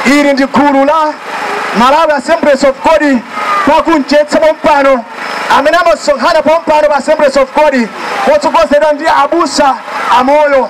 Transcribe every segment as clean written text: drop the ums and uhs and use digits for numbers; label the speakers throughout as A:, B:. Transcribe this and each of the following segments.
A: Ili ndi gulu la Malawi Assemblies of God pakunchetsa pompano amene amasonkhana pompano pa Assemblies of God potsogozedwa ndi abusa amoyo.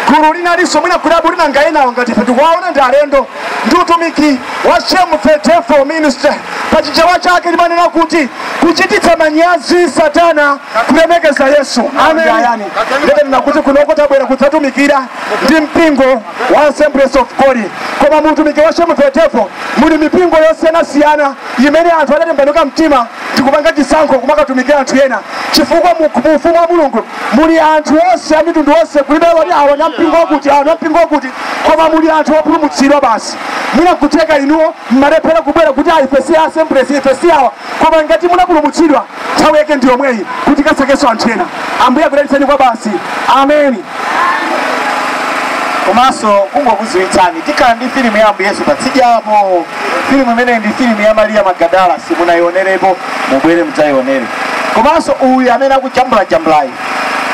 A: Gulu linalinso mwina kulabu linangayenawo ngati ife tikuwaona ndi alendo ndi utumiki wa Shame the Ministry. Pachichewa chake limanena kuti kuchititsa manyazi satana kulemekeza Yesu. Amen. Ndete kuti kunoko tabwera kudzatumikira ndi mpingo wa Assemblies of God. Koma mutumiki wa Shame the Devil muli mipingo yosiyanasiyana imene anthu adatembenuka mtima tikupanga chisankho kumakatumikira anthu ena, chifukwa mu ufumu wa Mulungu muli anthu onse a mitundu onse, kulibe woti awa na mpingo wakuti awa na mpingo wakuti, koma muli anthu opulumutsidwa basi. Mwina kutheka inuwo mmalephera kubwera kuti ife si Assemblies, ife si awa, koma ngati munapulumutsidwa nthawi yake ndi yomweyi kuti kasakenso anthu ena. Ambuye akudalitseni kwa basi. Ameni.
B: Komanso kungokudziwitsani tikhala ndi filimu ya Ambuye Yesu patsidyapo. Filimu imeneyi ndi filimu ya Maria Magadala, simunayionerepo, mubwere mudzayionere. Komanso uyu amene akujambulajambulayi,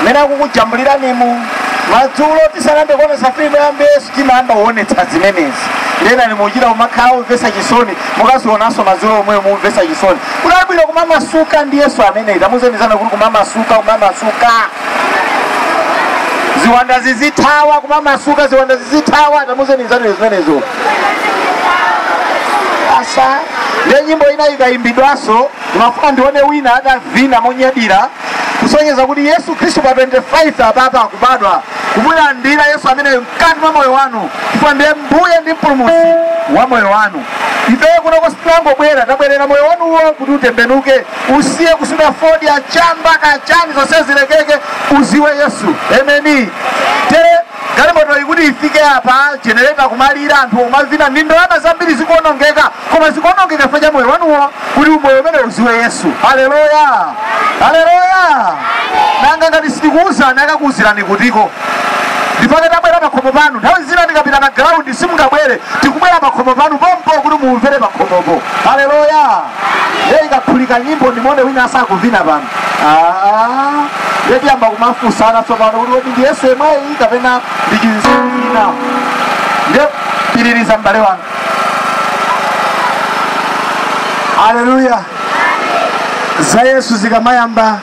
B: amene akukujambuliranimu madzulo tisanayambe kuonetsa filimu ya Ambuye Yesu timayamba kuonetsa zimenezi. Ndena nimuchita kumakhala omvetsa chisoni, mukazionanso madzulo omweyo mumvetsa chisoni. Kunabwino kumamasuka ndi Yesu ameneyi. Tamuzenizana kuti kumamasuka, kumamasuka. Ziwanda zizithawa, kumamasuka, ziwanda zizithawa. Tamuzenizana zimenezo. Asa ndiye nyimbo ina ikayimbidwanso, ndimafuna ndione wina adavina monyadira kusonyeza kuti Yesu Khristu pa 25 apapa akubadwa, kumulandira Yesu ameneyo mkati mwa moyo wanu, chifukwa ndiye Mbuye ndi Mpulumutsi wa moyo wanu. Ifeyo kunoko sitinangobwera, tabwerera moyo wanuwo kuti utembenuke, usiye kusuta fodya, chamba, kachani, zonse zilekeke, uziwe Yesu. Ameni. Tere galimoto ikuti ifike apa, jenereta kumalira, anthu kumavina, ndi ndalama zambiri zikuonongeka, koma zikuonongeka chifukwa cha moyo wanuwo, kuti moyo umene uziwe Yesu. Haleluya, haleluya. Nanga ngati sitikuwuzani, akakuwuzirani kutiko. Ndipake tabwera pakhomo panu. Nthawi zina tikapita pa ground simungabwere, tikubwera pakhomo panu pompo kuti mumvere pakhomopo. Haleluya. Ndiye ikaphulika nyimbo ndimone wina asakuvina pano. Ndiye tiyamba kumafunsana tsopano kuti kodi ndi Yesu yemweyi kapena ndi chinsinsi. Ndiye pitiriza m'bale wanga.
A: Haleluya. Za Yesu zikamayamba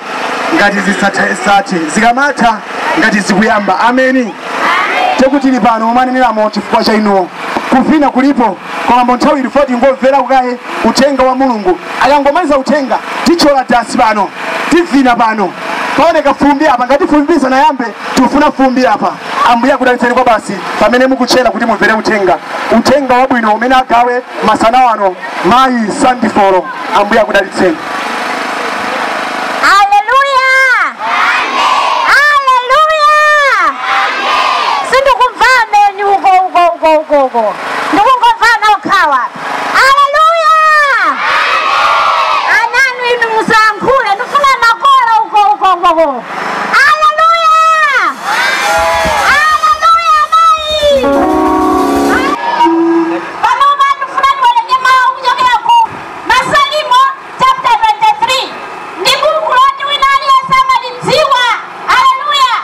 A: ngati zisathe, zikamatha ngati zikuyamba. Ameni. Tekuti pano umaneneramo chifukwa cha inuwo. Kuvina kulipo, koma nthawi ili 40 ngomvera kukaye uthenga wa Mulungu. Akangomaliza uthenga tichola dasi pano, tivina pano. Paoneka fumbi apa, ngati fumbi sanayambe tifuna fumbi apa. Ambuye akudalitseni kwa basi pamene mukuchera kuti mumvere uthenga. Uthenga wabwino umene agawe masana wano mayi Sandifolo. Ambuye akudalitseni.
C: Haleluya! Haleluya! Sindikumva ameni uko uko uko uko uko. Ndikungomva nokhawa. Haleluya! Ananu inu musankhule, ndifuna makola uko uko uko uko. Haleluya! Haleluya mayi! Pano ndifuna ndiwerenge mawu kuchokera ku Masalimo chapter 23. Ndi buku loti wina aliyense amalidziwa. Haleluya!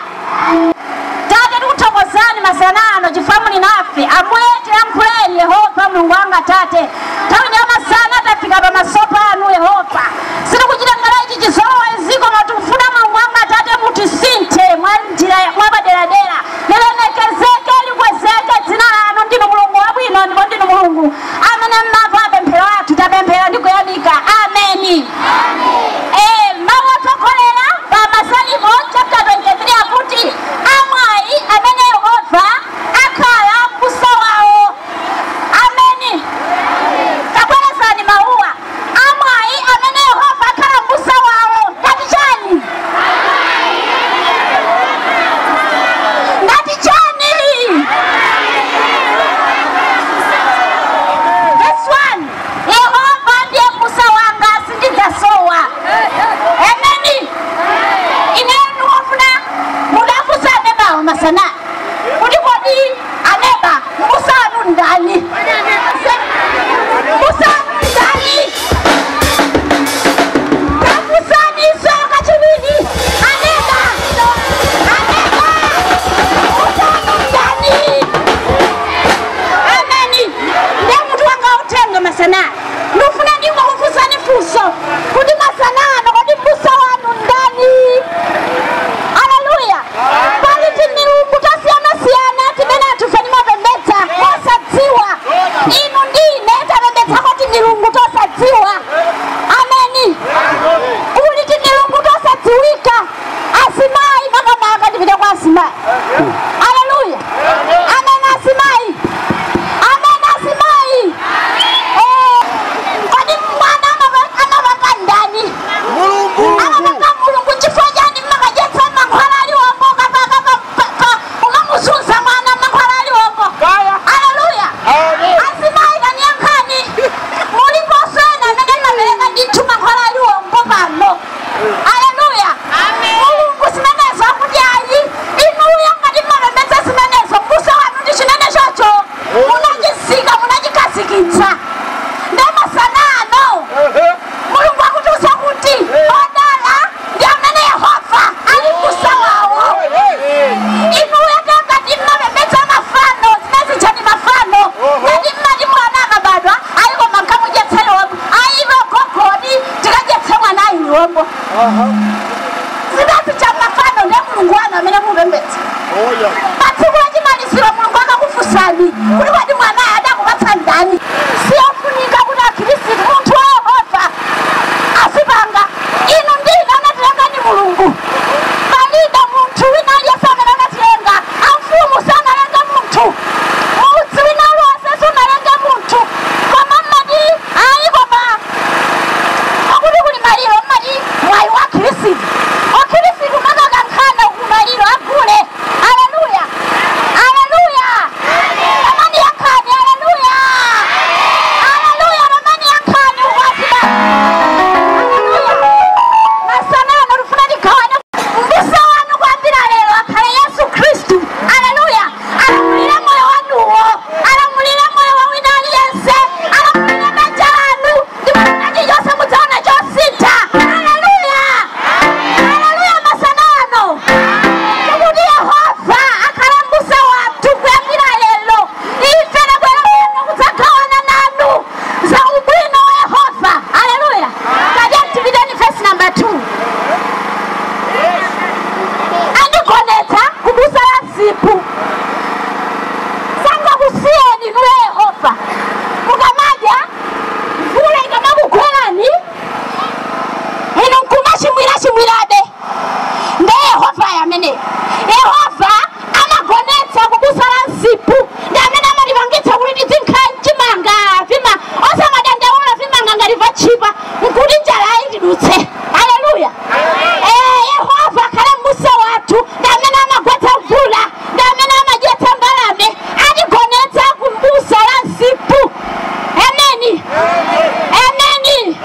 C: Tate tikuthokozani masana ano chifukwa muli nafe. Ambuye tiyankhuleni Yehova Mulungu wanga Tate. Nthawi ya masana tafika pamaso panu Yehova. Sitikuchita ngala ichi chizolowezi koma tikufuna Mulungu wanga Tate mutisinthe mwa njira mwa paderadera. Lilemekezeke likwezeke dzina lanu, ndinu Mulungu wabwino ndipo ndinu Mulungu amene mmamva mapemphero athu. Tapemphera ndi kuyamika. Ameni. Mawu otsogolera pa Masalimo chapter 23 akuti amwayi amene Yehova akhala m'busa wawo. Ameni. ndani? Mbusa wanu ndani? Tafunsani so kachiwiri. Aneba, aneba, mbusa wanu ndani? Ameni. Ndiye mutu wanga utenga masana. Ndufuna ndingo kufunsani funso kuti masanano kodi mbusa wanu ndani? Haleluya. Pali timilungu tosiyana-siyana timene anthu ife timapembedza osadziwa. Inu ndine tapembedzako timilungu tosadziwa. Ameni. Kuli timilungu tosadziwika. Asimayi makamaka ndipite kwa asimayi. Haleluya. Ameni asimayi. Ameni asimayi. Kodi mwana amapanga ndani? Amapanga Mulungu. Chifukwa chani mmakadyetsa mankhwala aliwongo umamuzunza mwana mankhwala aliwongo? Haleluya. Asimayi kaniyankhani. Muliponso ena amene mmapereka ndithu mankhwala aliwongo pano. Haleluya. Mulungu zimenezo akuti ayi. Inuyo ngati mmapembedza zimenezo, mbusa wanu ndi chimene chocho munachisika, munachikhazikitsa. Ndemasanano Mulungu akutiuza kuti odala ndi amene Yehova ali mbusa wawo. Inuyo ngati mmapembedza mafano, zimene ndi mafano, ngati mmati mwana akabadwa ayi koma nkamudyetse liwombo, ayi gogodi tikadyetse mwana ayi liwombo, zimene cha mafano ndiye Mulungu wanu amene mupembedza. Patsiku lachimaliziro Mulungu akakufunsani kuti kodi mwanayo adakupatsa ndani? Siyofunika kuti akhristu munthu wa Yehova asipanga. Inu ndine anatilenga ndi Mulungu. Palibe munthu wina aliyense amene anatilenga. Amfumu sanalenga munthu, mudzi wina uliwonse sunalenga munthu. Koma mmati ayi, koma akuti kuli maliro mmati mwayi wa khristu, okhristu makakankhana kumaliro agule. Haleluya, haleluya. Ramani yankhani. Haleluya, haleluya. Ramani yankhani ukwatiba. Haleluya. Masanano lufuna tigawane mbusa wanu kwambira lero akhale Yesu Khristu. Haleluya. Alamulire moyo wanuwo, alamulire moyo wa wina aliyense, alamulire banja lanu, ndipo chilichonse mudzaona chosintha. Haleluya, haleluya. Masanano tikuti Yehova akhale mbusa wathu kuyambira lero. Ife tabwera kuno kudzagawana nanu za ubwino wa Yehova. Haleluya. Tatiye tipiteni verse number 2. Andigonetsa kubusa la msipu, sangakusiyeni inuyo Yehova. Mukamadya mvula ikamakugwerani inu nkumachimwirachimwirabe, nde Yehova amene Yehova amagonetsa kubusa la msipu ndi amene amatipangitsa kuti tizinkhala mchimanga vima osamadandaula vimanga ngati vachipa nkuti njala ayitidutse. Haleluya. Yehova akhale mbusa wathu, ndi amene amagwetsa mvula, ndi amene amadyetsa mbalame, atigonetsa kumbusa la msipu. Ameni, ameni.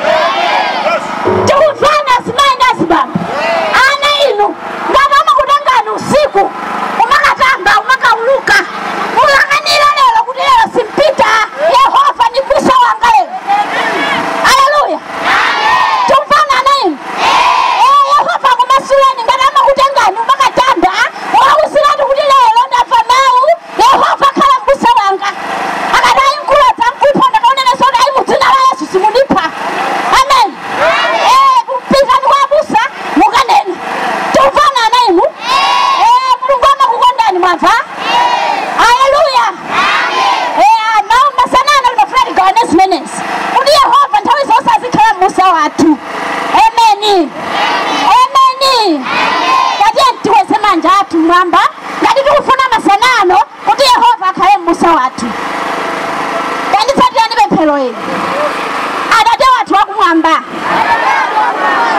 C: Tikumvana azimayi ndi azibambo, ana inu, ngati amakutengani usiku umakatamba umakauluka, muyang'anira lero kuti lero simpita, Yehova ndi mbusa wanga lero. Haleluya. Tikumvana ana inu? Yehova akumasuleni ngati amakutengani umakatamba, mwauziratu kuti lero ndamva mawu, Yehova akhala mbusa wanga. Akati ayi mkulodza mkupha, ndakaonenesa kuti ayi, mudzina la Yesu simundipha. Amen. Kupitani kwa abusa mukanena. Tikumvana ana inu? Mulungu amakukondani, mwamva? Haleluya. Mawu masanano limafuna tigawane zimenezi kuti Yehova nthawi zonse azikhala mbusa wathu. Ameni, ameni. Tatiye tikweze manja athu mwamba ngati tikufuna masanano kuti Yehova akhale mbusa wathu. Tanditsatirani pemphero ili. Atate wathu wakumwamba,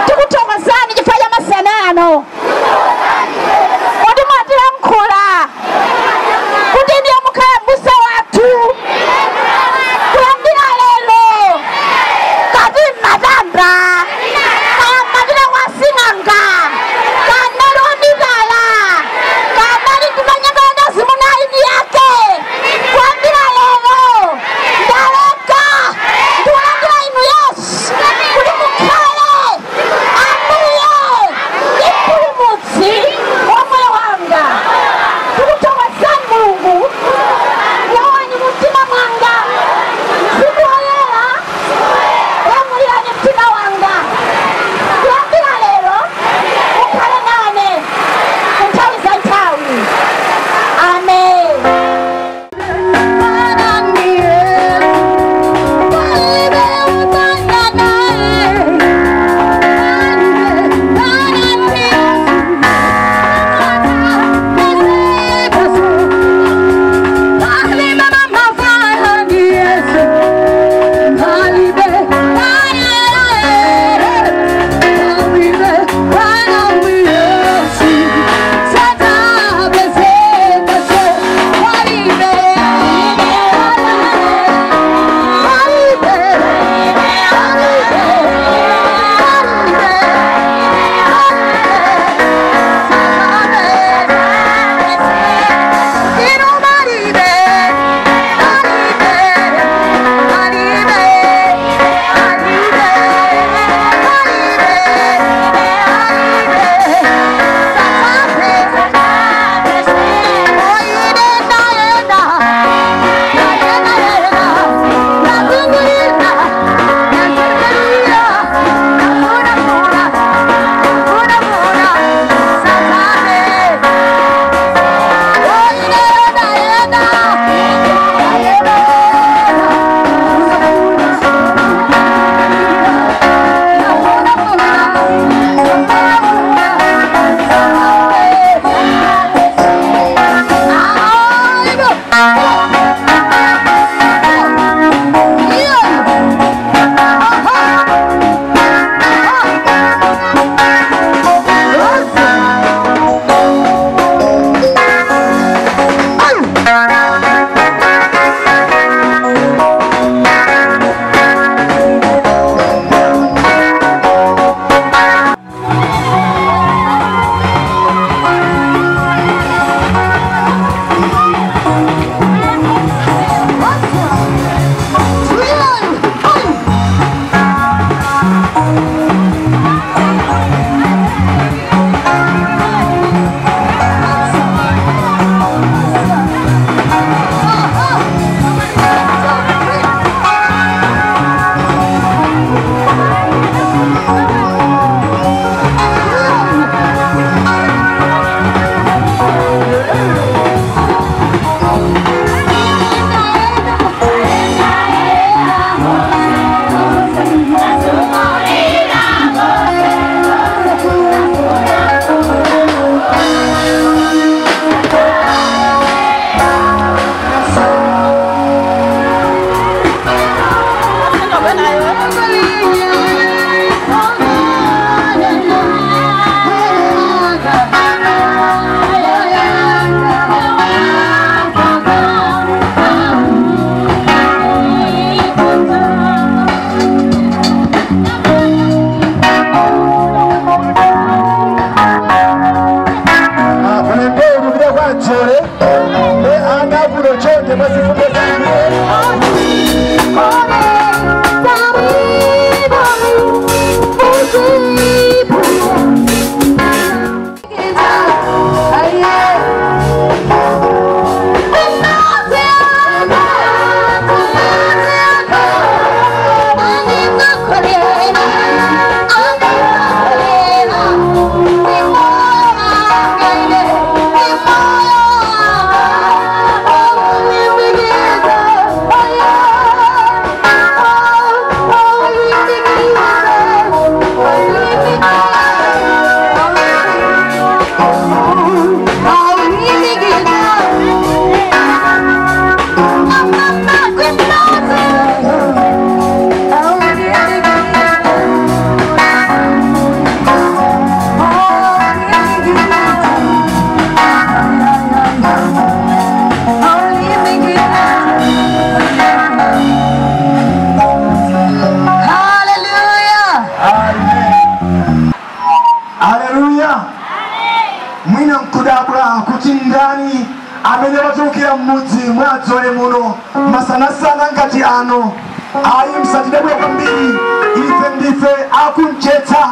C: tikuthokozani chifukwa cha masanano kuti mwatilankhula kuti ndiye mukhala mbusa wathu kuyambira lero. Kati mmatamba kaya mmapita kwa sing'anga kanali ondikala kanali kumanyangala zimunaini yake, kuyambira lero
A: Kadzole muno masanasana ngati ano ayi msatidabwe kwambiri ife ndife akumchetsa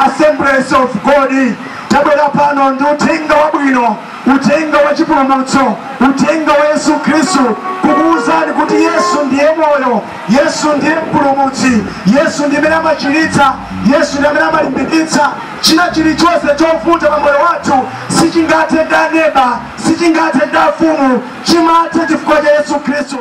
A: Assemblies of God tabwera pano ndi uthenga wabwino uthenga wa chipulumutso uthenga wa Yesu Khristu kukuwuzani kuti Yesu ndiye moyo, Yesu ndiye mpulumutsi, Yesu ndiye amene amachiritsa, Yesu ndiye amene amalimbikitsa. China chilichonse chovuta pa moyo wathu sichingathe ndaneba, sichingathe ndafumu, chimathe chifukwa cha Yesu Khristu.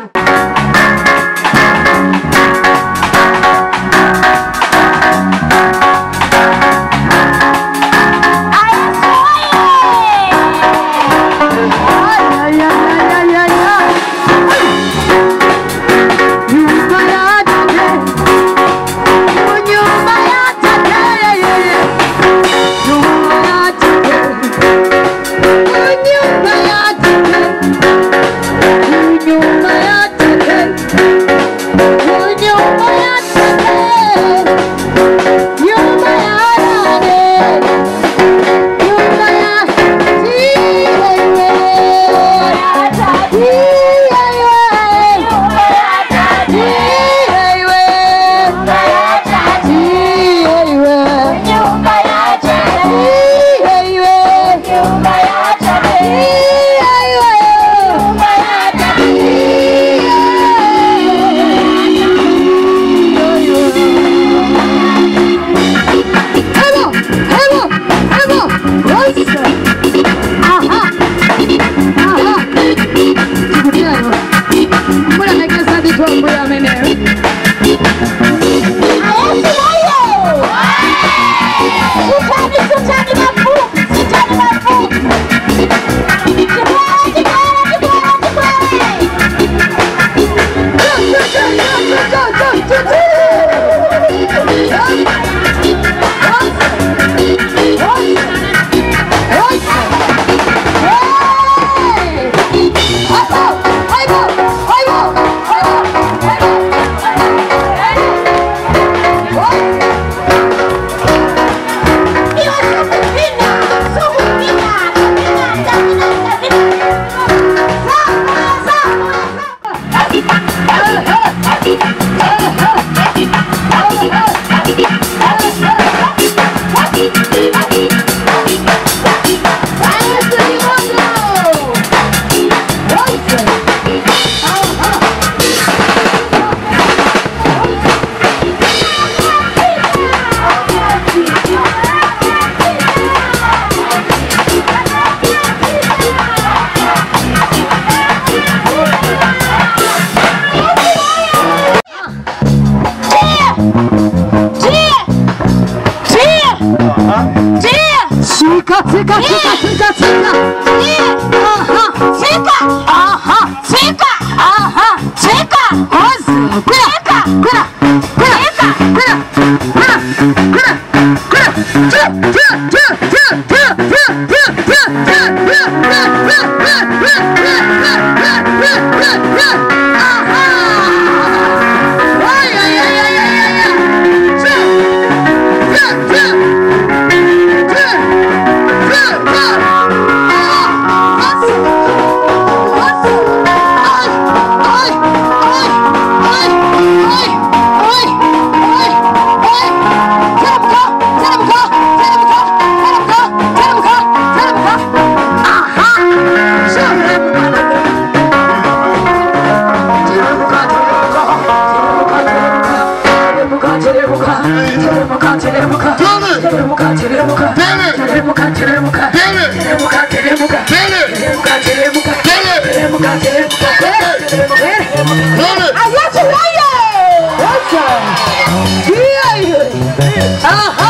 D: Aha!